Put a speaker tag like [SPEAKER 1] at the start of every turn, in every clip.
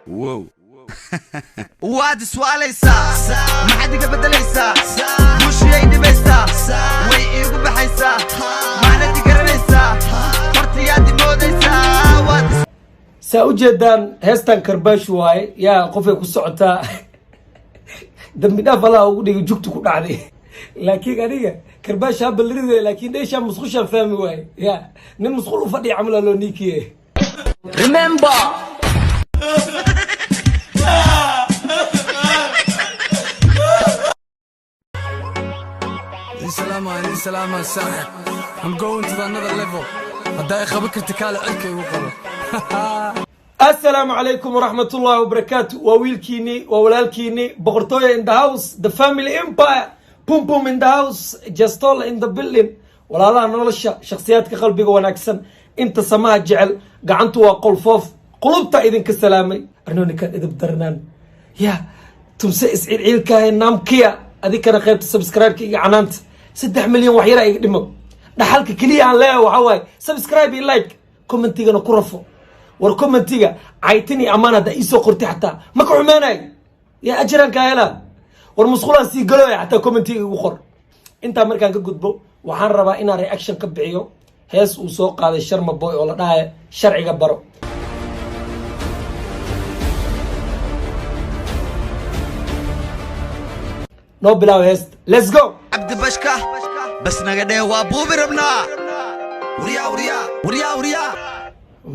[SPEAKER 1] Wow.
[SPEAKER 2] Waad iswaalaysaa, maxaad iga beddelaysaa? Guushiyay dhibaysaa, way iigu baxaysaa, maanad igaranaysaa, hortayaad imoodaysaa, waad
[SPEAKER 3] Saa u jeedaan, heestan karbaash waaye. Yaa qofay ku socotaa, dambi dhaaf Allah ugu dhigay jugta ku dhacday. Laakiin aniga karbaash ha balride, laakiin dheeshaa musqushaan fahmi waaye. Ya nin musqul u fadhiya camal aa loo niikiye.
[SPEAKER 4] Remember.
[SPEAKER 5] Salama, salama, saaxib. I'm going to another level. Haddaa i qaban karti, kaale cirka igu qabo.
[SPEAKER 3] Asalaamu calaykum waraxmat ullahi wabarakaatu. Waa wiilkiini, waa walaalkiini, boqortooya in the house, the family empire, pum pum in the house, jastola in the building. Walaalaha nolosha, shakhsiyaadka qalbiga wanaagsan, inta samaha jecel, gacantu waa qolfoof, qulubta idinka salaamay. Arnoo ninkaan idib darnaan ya tumse isciilciilkahay naamkiya. Adikana qaybta subscribe-ka iyo canaanta, 3 milyan wax yaraa iga dhimo. Dhaxalka keliya aan leeyahay waxaa waaye subscribe iyo like, commentigana ku rafo. War commentiga caytin iyo amaan haddaa iisoo qortay, xataa ma ka xumaanay, yaa ajaraan kaa helaa. War musqulaan sii galooya, xataa commentiga igu qor. Intaa markaan ka gudbo, waxaan rabaa inaan reaction ka bixiyo hees uu soo qaaday Sharma Boy oo la dhahayo "Sharciga Baro". Noo bilaabo heesta, let's go.
[SPEAKER 2] Cabdibashka bas naga dheh, waa buubi rabnaa. Waryaa, waryaa, waryaa, waryaa.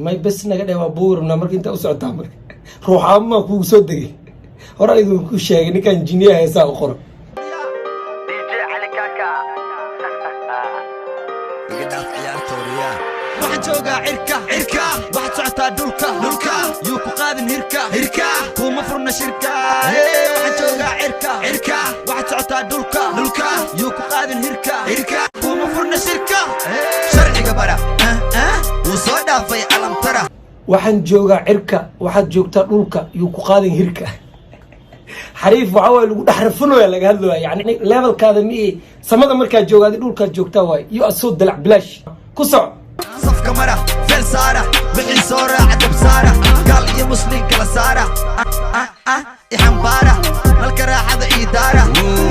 [SPEAKER 3] May bes naga dheh, waa buubi rabnaa. Marka intaa u socotaa, marka ruuxaamamaa kugu soo degay, hore idinku sheegay ninkaan injineer heesaa u qoro.
[SPEAKER 2] DJ Cali Kaka, iga dhaaf ciyaarta, waryaa. Waxaan joogaa cirka, cirka. Waxaad socotaa dhulka, dhulka. Yuu ku qaadin hirka, hirka. Kuma furna shirka. Hey, waxaan joogaa cirka, cirka. Waxaad socotaa dhulka, dhulka. Yuu ku qaadin hirka, hirka. Kuma furna shirka. Sharciga bara, ah, ah. Wuu soo dhaafay alamtara.
[SPEAKER 3] Waxaan joogaa cirka, waxaad joogtaa dhulka, yuu ku qaadin hirka. Xariif waxaa waay lagu dhex rafanooya, laga hadlooya. Yani levelkaada mi samada markaad joogaadi, dhulkaad joogtaa waay iyo asoo dalac bilaash ku soco.
[SPEAKER 2] Safka mara, feel saara, wixii soo raaca dab saara, gaal iyo muslim kala saara. Ah, ah, ah, ixambaara, nalka raaxada ii daara,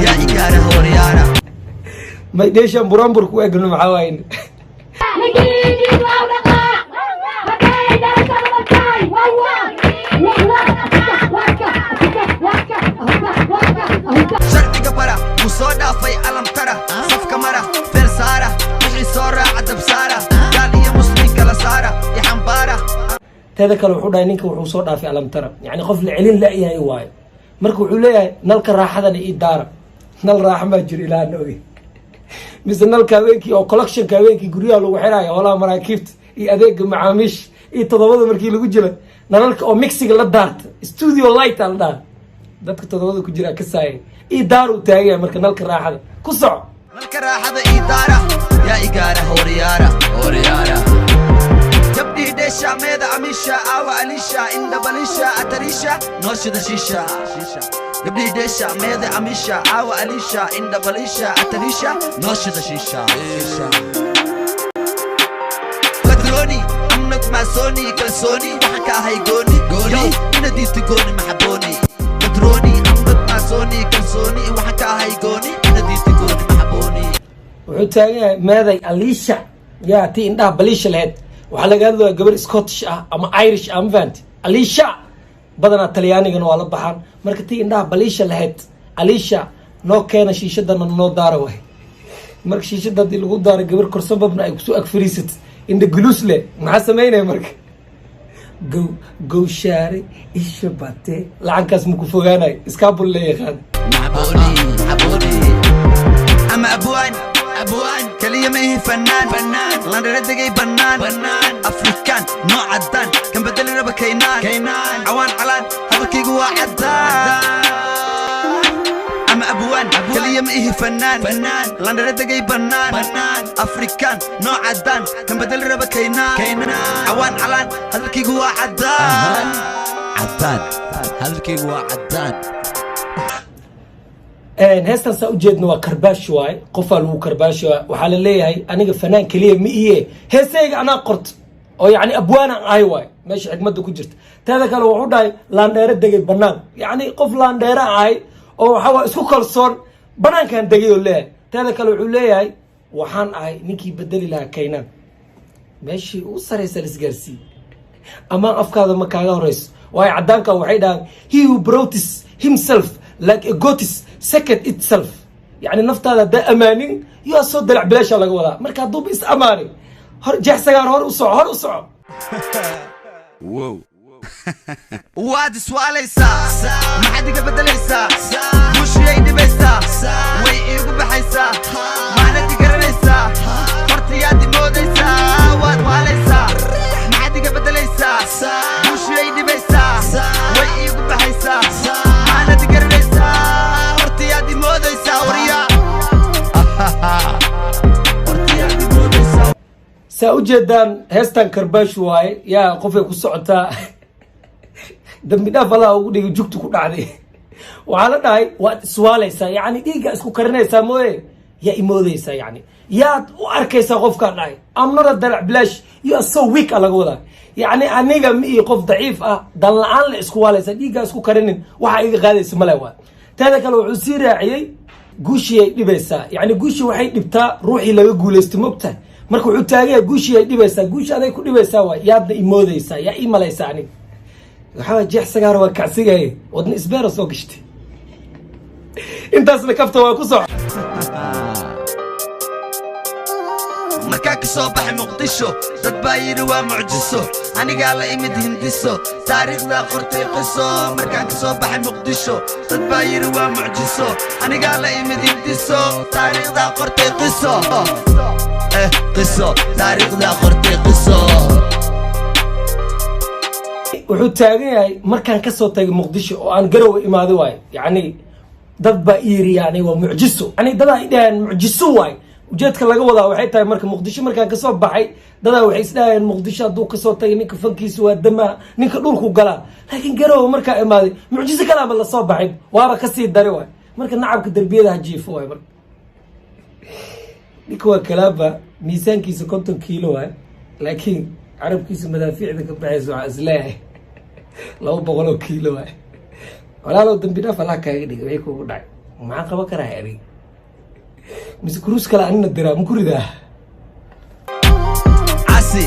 [SPEAKER 2] yaa igaara hooryaara.
[SPEAKER 3] May dheeshaan buraanbur ku egno, maxaa waaye?
[SPEAKER 2] Sharciga bara, wuu soo dhaafay alamtara. Safka mara, feel saara, wixii soo raaca dab saara, gaal iyo muslim kala saara, ixambaara.
[SPEAKER 3] Teeda kale, wuxuu dhahay ninka wuxuu soo dhaafay alamtara, yani qof la celin la-yahay waayo. Marka wuxuu leeyahay nalka raaxadana ii daara. Nal raaxa maa jiro ilaahana oge, mise nalka habeenkii oo collectionka habeenkii guryaha lagu xiraayo, holaha maraakiibta iyo adeega macaamiisha iyo 7da markii lagu jira, nalalka oo mixiga la daarta, studio light aa la dhaha, dadka 7da ku jira ka saaya ii daar uu taagaya. Marka nalka raaxada ku soco.
[SPEAKER 2] Nalka raaxada ii daara, yaa igaara hooryaara, hooryaara. Gabdhii dheesha meeda, amisha aawa, alisha indhabalisha atarisha, nooshida shiisha. Gabdhii dheesha meeda, amisha aawa, alisha indhabalisha atarisha, nooshida shiisha. Patroni, I'm not masoni, kalsooni waxaan ka ahay gooni gooni, ina diidta gooni maxabooni. Patroni, I'm not masoni, kalsooni waxaan ka ahay gooni, ina diidta gooni maxabooni.
[SPEAKER 3] Wuxuu taagan yahay meeday Aliisha, yaa tii indhaha baliisha lahayd. Waxaa laga hadlaya gabar Scottish ah ama Irish ah, ma fahanti? Aliisha badanaa Talyaanigana waa la baxaan. Marka tii indhaha baliisha lahayd, Aliisha, noo keena shiishadana, noo daara waay. Marka shiishada haddii lagu daaro, gabar korsababna ay kusoo ag fariisat, indha guluus leh, maxaa sameynaya? Marka gow gowshaare isha bate, lacankaas maku fogaanayo, iskaabul la yaqaan.
[SPEAKER 2] Maxabooni, maxabooni. Ama abwaan, abwaan kaliya ma ihi, fanaan, fanaan landhara degay, bannaan, bannaan, Afrikaan noo caddaan, kan bedeli raba kaynaan, kaynaan, cawaan calaan, hadalkaygu waa caddaan. Ama abwaan kaliya ma ihi, fanaan, fanaan landhara degay, bannaan, bannaan, Afrikaan noo caddaan, kan bedeli raba kaynaan, kaynaan, cawaan calaan, hadalkaygu waa caddaan, caddaan, hadalkaygu waa caddaan.
[SPEAKER 3] Heestan saa ujeedna waa karbaash waaye, qofaa lagu karbaash waay. Waxaa la leeyahay aniga fanaan keliya ma iye, heesayga anaa qorto. Oo yacni abwaanaan ahay waay meesha xikmadda ku jirta. Teeda kale wuxuu dhahay laandheere degay banaan, yacni qof laandheere ahay oo waxaa waay isku kalsoon, banaankan degay oo leeyahay. Teeda kale wuxuu leeyahay waxaan ahay ninkii bedeli lahaa Kaynaan. Meeshii ugu saraysa la isgaarsiiyey. Amaan afkaada ma kaaga horeyso, waayo caddaanka waxay dhahaan, "He who promotes himself like a goat second itself." Yacni naftaada haddaa amaanin, yaa soo dalac bilaasha laga wadaa. Marka hadduuba is amaanin, hor jeex sagaar, hor u soco, hor u soco.
[SPEAKER 2] Waad iswaalaysaa, maxaad iga beddelaysaa? Guushiyay dhibaysaa, way iigu baxaysaa, maxaad igaranaysaa? Hortayaad imoodaysaa, waad waalaysaa, maxaad iga beddelaysaa? Guushiyay dhibaysaa, way iigu baxaysaa, maxaad igaranaysaa? Hortayaad imoodaysaa, waryaa, hortayaad imoodaysaa.
[SPEAKER 3] Saa u jeedaan, heestan karbaash waaye. Yaa qofay ku socotaa, dambi dhaaf Allah ugu dhigay, jugta ku dhacday. Waxaa la dhahay waad iswaalaysaa, yacni dhiigga isku karinaysaa mooye, yaa imoodaysaa, yacni yaad u arkaysaa qofkaan dhahay amnada dalac bilaash. You are so weak a laga wadaa, yacni aniga ma ii qof daciif ah, dan la-aan la isku waalaysaa, dhiiggaa isku karinin, waxaa iga qaadaysa male waa. Teeda kale wuxuu sii raaciyey guushii ay dhibaysaa, yacni guushii waxay dhibtaa ruuxii laga guulaysto, mogtahay? Marka wuxuu taagaya guushii ay dhibaysaa, guushi aday ku dhibaysaa waay, yaadna imoodaysaa, yaa ii malaysaa aniga? Waxaa jeex sagaar waa kacsigaye, wadna isbeera soo gashtay. Intaasna kafta waa ku soco.
[SPEAKER 2] Markaa ka soo baxay Muqdisho, dad baa yidhi waa mucjiso, anigaa la imid hindiso, taariikhdaa qortay qiso. Markaan ka soo baxay Muqdisho, dad baa yidhi waa mucjiso, anigaa la imid hindiso, taariikhdaa qortay qiso, eh, qiso, taariikhdaa qortay qiso.
[SPEAKER 3] Wuxuu taagan yahay markaan kasoo tagay Muqdisho oo aan Garowe imaaday waayo, yacni dad baa iyiri yani waa mucjiso, yani dadaa idhahayaan mucjiso waayo. Ujeedka laga wadaa waxay tahay, marka Muqdisho markaan kasoo baxay, dadaa waxay isdhahayaan Muqdisho hadduu kasoo tagay ninka fankiisa waa damaa, ninka dhulku galaa. Laakiin Garowe markaa imaaday, mucjiso kalaama lasoo baxay, waaba kasii dari waay. Marka nacabka darbiyada ha jiifo waay. Marka ninka waa kalaaba, miisaankiisa 50 kiilo waay, laakiin carabkiisa madaafiicda ka baxaysa waxaa isleeyahay 200 oo kiilo waay. Walaalow, dambi dhaaf Allah kaaga dhigay. Wixii kugu dhacay maxaan qaban karaa aniga? Mise kuruus kale anina diraa ma ku ridaa?
[SPEAKER 2] Casi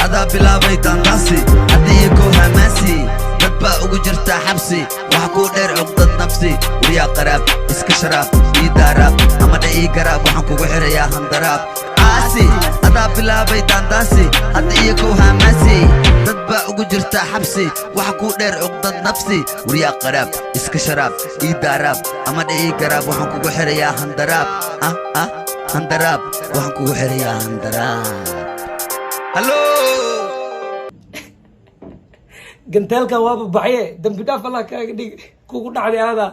[SPEAKER 2] adaa bilaabay daandaansi, haddii kow hamaasi, dad baa ugu jirtaa xabsi, waxa kuu dheer cuqdad nafsi. Waryaa qaraab, iska sharaab, ii daaraab ama dha ii garaab, waxaan kugu xirayaa handaraab. Caasi adaa bilaabay daandaansi, hadda iyo kow hamaasi, dad baa ugu jirtaa xabsi, waxa kuu dheer cuqdad nafsi. Waryaa qaraab, iska sharaab, ii daaraab ama dha ii garaab, waxaan kugu xirayaa handaraab, ah ah, handaraab, waxaan kugu xirayaa handaraab. Hallo.
[SPEAKER 3] Ganteelkan waaba baxye, dambi dhaaf Allah kaaga dhig, kugu dhacday aadaa.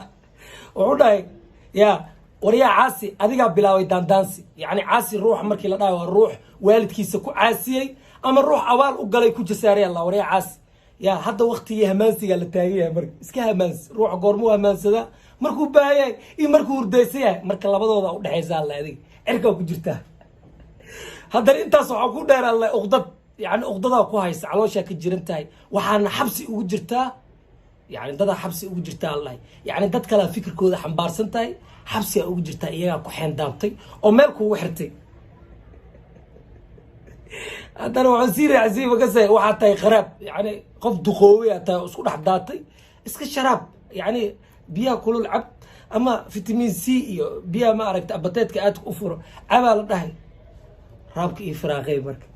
[SPEAKER 3] Wuxuu dhahay, ya waryaa caasi, adigaa bilaabay daandaansi. Yacni caasi ruuxa markii la dhahay waa ruux waalidkiisa ku caasiyey ama ruux abaal u galay ku jasaaray. Allah, waryaa caasi, ya hadda waktigii hamaansigaa la taagan yahay. Marka iska hamaansi, ruuxa goormuu hamaansadaa? Markuu baahan yahay iyo markuu hurdaysan yahay. Marka labadooda udhexaysa alla, adiga cirkaa ku jirtaa. Haddana intaas waxaa ku dheer alle uqdad, yani uqdadaa ku haysa, calooshaa ka jiran tahay, waxaana xabsi ugu jirtaa, yani dadaa xabsi ugu jirtaa allahi, yani dad kalea fikirkooda xambaarsan tahay, xabsigaa ugu jirtaa, iyagaa ku xeendaabtay oo meel kuugu xirtay. Haddana waxaan sii raacsiiy makase, waxaa tahay qaraab, yani qof duqoobay aa tahay oo isku dhex daatay. Iska sharaab, yani biyaha kulul cab ama vitamin C iyo biyaha ma aragta abateedka aadka u furo cabaa la dhahay. Raabka iyo firaaqey marka.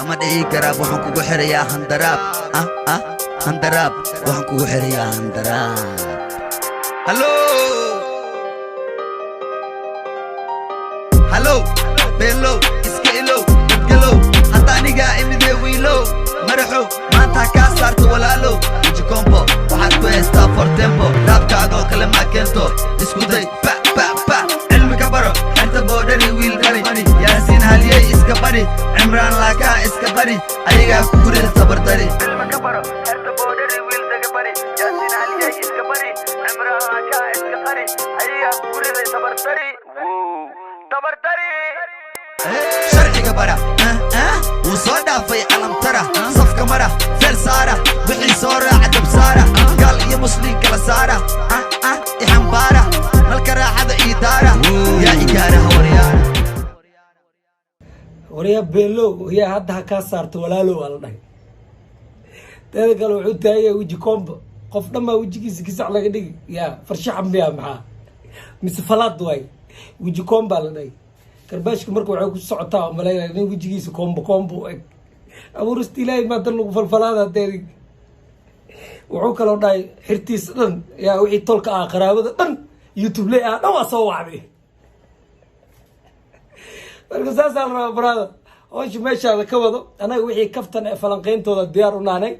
[SPEAKER 2] Ama dhihi garaab, waxaan kugu xirayaa handaraab, ah ah, handaraab, waxaan kugu xirayaa handaraab. Hallo, hallow, beenlow, iska ilow, dadgalow, hadda anigaa imidee wiilow maraxow, maanta ha kaa saarto walaalow. Ujikombo waxaad ku haystaa fortempo, raabkaagoo kale maa keento, isku day ba ba ba, cilmi ka baro xerta boodhari, wiil dhali Yaasiin Haliyey iska bari, Cimraan laakaa iska bari, ayagaa ku gurida tabardari. Cilmi ka baro xerta boodhari, wiil daga bari, Yaasiin Haliyey iska bari, Cimraan laakaa iska qari, ayagaa ku gurida tabardari, tabardari. Sharciga bara, wuu soo dhaafay alamtara, safka mara, feel saara, wixii soo raaca dab saara, gaal iyo muslim kala saara, ixambaara, nalka raaxada ii daara, yaa igaaraha waryaara.
[SPEAKER 3] Waryaa beenlow, yaa hadda ha kaa saarto walaalow, aa la dhahay. Teeda kale wuxuu taagaya weji kombo, qof dhan baa wejigiisa gisac laga dhigi. Yaa farshaxan miyaa? Maxaa mise falaad waay? Weji kombaa la dhahay karbaashka. Marka waxay ku socotaa umalaynaya nin wejigiisa kombo kombo u eg. Abuurista Ilaahay maa dan lagu falfalaada hadeedi. Wuxuu kaloo dhahay xirtiisa dhan, yaa wixii tolka ah, qaraabada dhan, YouTube le ah dhan waa soo wacday. Marka saasaa la rabaa, brother, howsha meeshaada ka wado. Annaga wixii kaftan ee falanqeyntooda diyaar u naanay.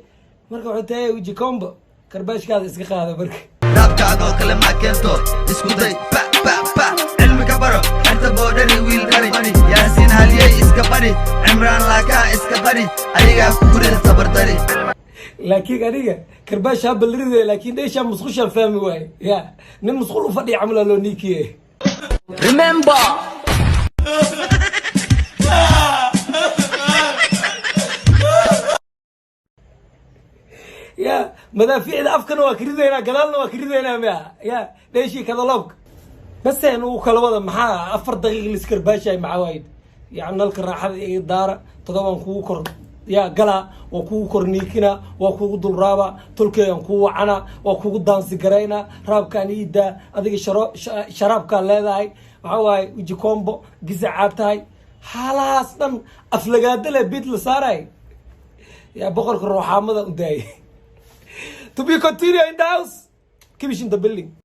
[SPEAKER 3] Marka wuxuu tahay weji kombo, karbaashkaada iska qaada marka.
[SPEAKER 2] Raabkaagoo kale maa keento, isku day, ba ba ba, cilmi ka baro xerta boodhari, wiil dhari Yaasiin Haliyey iska bari, Cimraan laakaa iska bari, ayagaa ku gurida tabardari.
[SPEAKER 3] Laakiin aniga karbaash haba la ridaya, laakiin dheeshaa musqushaan fahmi waaye. Ya nin musqul u fadhiya camal aa loo niikiye.
[SPEAKER 4] Remember.
[SPEAKER 3] Ya madaafiicda afkana waa karidaynaa, gadaalna waa karidaynaa mia. Ya dheeshii kadaloobka baseen uu kala wada. Maxaa 4 daqiiq liskarbaashaay? Maxaa waaye? Yani nalka raaxada iga daara, todobaan kugu kor ya galaa, waa kugu kor niikinaa, waa kugu dulraabaa, tolkeegan kuu wacanaa, waa kugu daansi garaynaa, raabkaan iidaa, adiga sharaabkaan leedahay. Maxaa waaye weji kombo gisacaa tahay? Xaalahaas dhan aflagaada leh bid la saaray. Yaa boqorka rooxaamada u daayay. To be continue in the house. Kibish in the building.